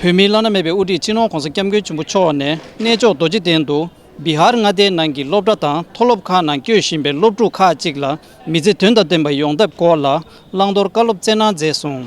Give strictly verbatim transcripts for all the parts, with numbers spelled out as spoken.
བོད་མིའི་བླ་ན་མེད་པའི་དབུ་ཁྲིད་སྤྱི་ནོར་༧གོང་ས་༧སྐྱབས་མགོན་ཆེན་པོ་མཆོག་ནས་གནས་མཆོག་རྡོ་རྗེ་གདན་དུ་བི་ཧར་མངའ་སྡེའི་ནང་གི་སློབ་གྲྭ་དང་མཐོ་སློབ་ཁག་ནང་སྐྱོད་བཞིན་པའི་སློབ་ཕྲུག་ཁག་ཅིག་ལ་མི་ཚེ་དོན་དང་ལྡན་པ་ཡོང་ཐབས་སྐོར་ལ་བླང་དོར་བཀའ་སློབ་སྩལ་གནང་མཛད་སོང་།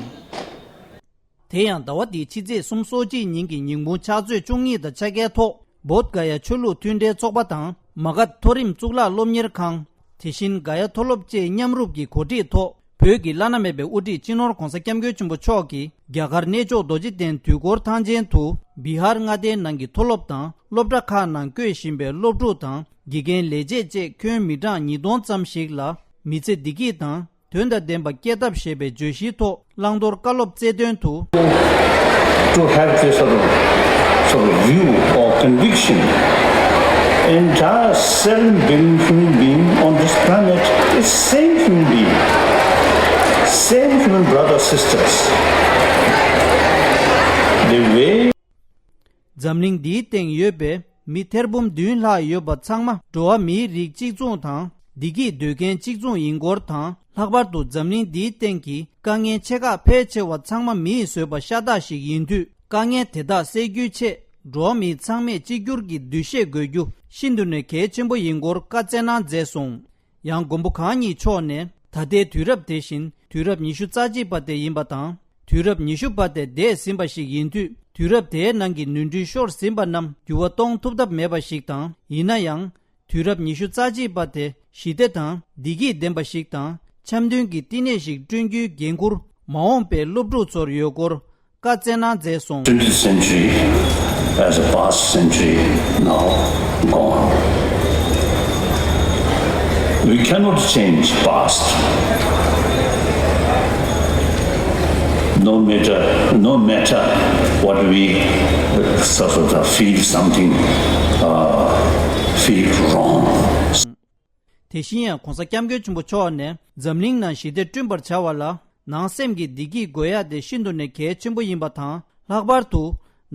དེ་ཡང་ཟླ་བ་འདིའི་ཕྱི་ཚེས་གསུམ་སོ་གཅིག་ཉིན་གྱི་ཉིན་གུང་ཕྱག་ཚོད་བཅུ་གཉིས་དང་ཕྱེད་ཀའི་ཐོག་བོདྷ་ག་ཡ་ཆོས་ལུགས་མཐུན་འབྲེལ་ཚོགས་པ་དང་མ་ག་དྷ་མཐོ་རིམ་གཙུག་ལག་སློབ་གཉེར་ཁང་། དེ་བཞིན་ག་ཡ་མཐོ་སློབ་བཅས་མཉམ་རུབ་ཀྱི་གོ་སྒྲིག་ཐོག་བོད་ཀྱི་བླ་ན་མེད་པའི་དབུ་ཁྲིད་སྤྱི་ནོར་༧གོང་ས་༧སྐྱབས་མགོན་ཆེན་པོ་མཆོག་གིས་རྒྱ་གར་གནས་མཆོག་རྡོ་རྗེ་གདན་དུས་འཁོར་ཐང་ཆེན་དུ་བི་ཧར་མངའ་སྡེའི་ནང་གི་མཐོ་སློབ་དང་སློབ་གྲྭ་ཁག་ནང་སྐྱོད་བཞིན་པའི་སློབ་ཕྲུག་དང་དགེ་རྒན་ལས་བྱེད་བཅས་ཁྱོན་མི་གྲངས་ཉིས་སྟོང་ཙམ་ཞིག་ལ་མི་ཚེ་བདེ་སྐྱིད་དང་དོན་དང་ལྡན་པ་སྐྱེལ་ཐབས་ཞེས་པའི་བརྗོད་གཞིའི་ཐོག་བླང་དོར་བཀའ་སློབ་སྩལ་དོན་དུ། To have this sort of, sort of view or conviction, entire seven billion human being on this planet is same human being, same human brother sisters. The way འཛམ་གླིང་འདིའི་སྟེང་ཡོད་པའི་མི་ཐེར་འབུམ་བདུན་ལྷག་ཡོད་པ་ཚང་མ་འགྲོ་བ་མིའི་རིགས་གཅིག་མཚུངས་དང་བདེ་སྐྱིད་འདོད་མཁན་གཅིག་མཚུངས་ཡིན་སྐོར་དང་། ལྷག་པར་དུ་འཛམ་གླིང་འདིའི་སྟེང་གི་དཀའ་ངལ་ཆེ་ཁག་ཕལ་ཆེ་བ་ཚང་མ་མིས་བཟོས་པ་ཤ་སྟག་ཞིག་ཡིན་དུས། དཀའ་ངལ་དེ་དག་སེལ་རྒྱུའི་ཆེད་འགྲོ་བ་མི་ཚང་མས་གཅིག་གྱུར་གྱི་འདུ་ཤེས་དགོས་རྒྱུ་ཤིན་ཏུ་ནས་གལ་ཆེན་པོ་ཡིན་སྐོར་བཀའ་སྩལ་གནང་མཛད་སོང་། ཡང་མགོན་པོ་གང་ཉིད་མཆོག་ནས་ད་ལྟའི་དུས་རབས་དེ་བཞིན་དུས་རབས་ཉི་ཤུ་རྩ་གཅིག་པ་དེ་ཡིན་པ་དང་། དུས་རབས་ཉི་ཤུ་པ་དེ་འདས་ཟིན་པ་ཞིག་ཡིན་དུས། དུས་རབས་དེའི་ནང་གི་ནོར་འཁྲུལ་ཤོར་ཟིན་པ་རྣམས་འགྱུར་བ་གཏོང་ཐུབ་ཐབས་མེད་པ་ཞིག་དང་། ཡིན་ན་ཡང་། དུས་རབས་ཉི་ཤུ་རྩ་གཅིག་པ་དེ་ཞི་བདེ་དང་བདེ་སྐྱིད་ལྡན་པ་ཞིག་དང་འཆམ་མཐུན་གྱི་བསྟི་གནས་ཤིག་བསྐྲུན་རྒྱུའི་འགན་འཁུར་མ་འོངས་པའི་སློབ་ཕྲུག་ཚོར་ཡོད་སྐོར་བཀའ་སྩལ་གནང་མཛད་སོང་། Twentieth century as a past century now gone. We cannot change past. No matter, no matter what we uh, sort of uh, feel something, uh, feel wrong. དེ་བཞིན་ཡང་༧གོང་ས་༧སྐྱབས་མགོན་ཆེན་པོ་མཆོག་ནས་འཛམ་གླིང་ནང་ཞི་བདེ་བསྐྲུན་པར་བྱ་བ་ལ་ནང་སེམས་ཀྱི་བདེ་སྐྱིད་དགོས་ཡ་དེ་ཤིན་ཏུ་ནས་གལ་ཆེན་པོ་ཡིན་པ་དང་། ལྷག་པར་དུ་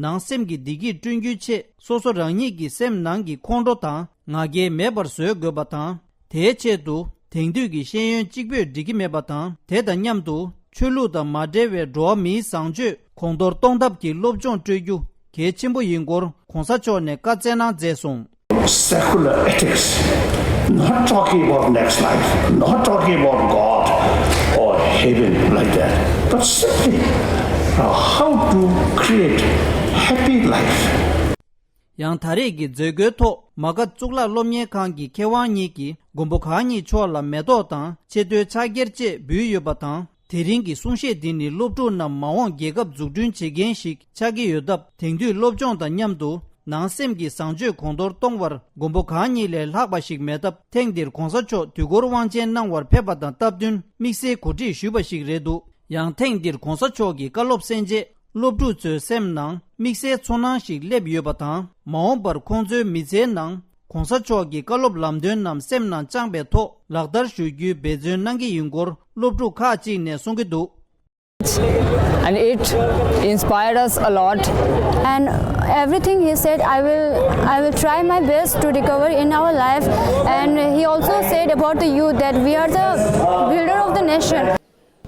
ནང་སེམས་ཀྱི་བདེ་སྐྱིད་བསྐྲུན་རྒྱུའི་ཆེད་སོ་སོ་རང་ཉིད་ཀྱི་སེམས་ནང་གི་ཁོང་ཁྲོ་དང་ང་རྒྱལ་མེད་པར་བཟོ་དགོས་པ་དང་། དེའི་ཆེད་དུ་དེང་དུས་ཀྱི་ཤེས་ཡོན་གཅིག་པོས་འགྲིག་གི་མེད་པ་དང་། དེ་དང་མཉམ་དུ་ཆོས་ལུགས་དང་མ་འབྲེལ་བའི་འགྲོ་བ་མིའི་བཟང་སྤྱོད་གོང་མཐོར་གཏོང་ཐབས་ཀྱི་སློབ་སྦྱོང་སྤྲོད་རྒྱུ་གལ་ཆེན་པོ་ཡིན་སྐོར་༧གོང་ས་མཆོག་ནས་བཀའ་སྩལ་གནང་མཛད་སོང་། Secular ethics, not talking about next life, not talking about God or heaven like that, but simply uh, how to create happy life. ཡང་ད་རེས་ཀྱི་མཛད་སྒོའི་ཐོག་མ་ག་གཙུག་ལག་སློབ་གཉེར་ཁང་གི་མཁས་དབང་གཉིས་ཀྱིས་མགོན་པོ་གང་ཉིད་མཆོག་ལ་མེ་ཏོག་དང་ཆེ་བསྟོད་ཕྱག་འཁྱེར་བཅས་འབུལ་ཡོད་པ་དང་། དེ་རིང་གི་གསུང་བཤད་འདི་ནི་སློབ་ཕྲུག་རྣམས་མ་འོངས་རྒྱལ་ཁབ་འཛུགས་སྐྲུན་བྱེད་མཁན་ཞིག་ཆགས་ཀྱི་ཡོད་སྟབས། དེང་དུས་སློབ་སྦྱོང་དང་མཉམ་དུ་ནང་སེམས་ཀྱི་བཟང་སྤྱོད་གོང་མཐོར་གཏོང་བར་མགོན་པོ་གང་ཉིད་ལས་ལྷག་པ་ཞིག་མེད་སྟབས། ཐེངས་འདིར་༧གོང་ས་མཆོག་དུས་འཁོར་དབང་ཆེན་གནང་བར་ཕེབས་པ་དང་སྟབས་བསྟུན་དམིགས་བསལ་གོ་སྒྲིག་ཞུས་པ་ཞིག་རེད་འདུག་ཡང་ཐེངས་འདིར་༧གོང་ས་མཆོག་གི་བཀའ་སློབ་གསན་རྗེས་སློབ་ཕྲུག་ཚོའི་སེམས་ནང་དམིགས་བསལ་ཚོར་སྣང་ཞིག་སླེབས་ཡོད་པ་དང་། མ་འོངས་པར་ཁོང་ཚོའི་མི་ཚེའི་ནང་༧གོང་ས་མཆོག་གི་བཀའ་སློབ་ལམ་སྟོན་རྣམས་སེམས་ནང་བཅངས་པའི་ཐོག་ལག་བསྟར་ཞུ་རྒྱུའི་འབད་བརྩོན་གནང་གི་ཡིན་སྐོར་སློབ་ཕྲུག་ཁག་ཅིག་ནས་གསུང་གི་འདུག And it inspired us a lot. And everything he said, I will, I will try my best to recover in our life. And he also said about the youth that we are the builder of the nation.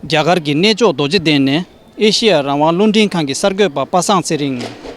རྒྱ་གར་གྱི་གནས་མཆོག་རྡོ་རྗེ་གདན་ནས་ཨེ་ཤེ་ཡ་རང་དབང་རླུང་འཕྲིན་ཁང་གི་གསར་འགོད་པ་པ་སངས་ཚེ་རིང་།